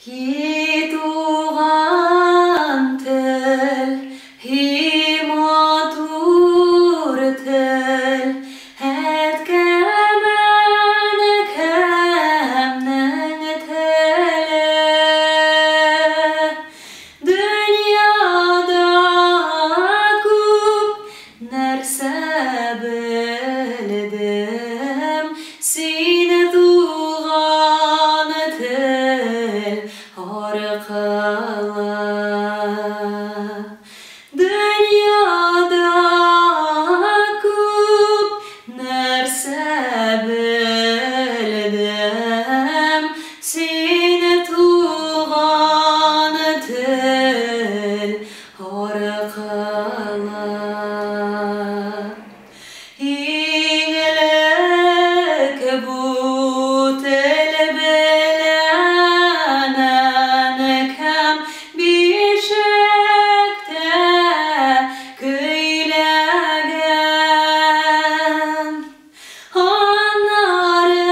И туган тел, и матур тел, әткәм, әнкәмнең теле. Дөньяда күп нәрсә белдем, сине туган тел аркылы. Дөньяда күп нәрсә белдем, сине туган тел аркылы. Иң элек бу тел белән әнкәм бишектә көйләгән. Аннары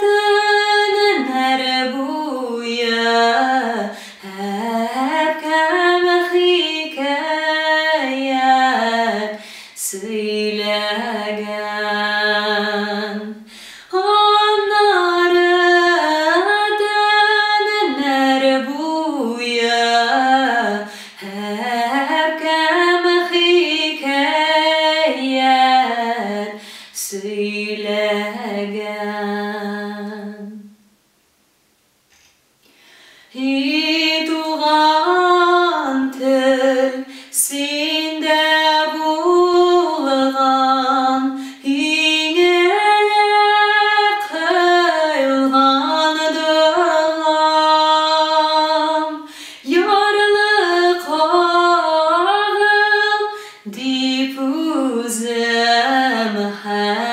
төннәр буе әбкәм хикәят сөйләгән. Аннары төннәр буе әбкәм хикәят сөйләгән. И туган тел, синдә булган иң элек кыйлган догам. Ярлыкагыл дип үзем һәр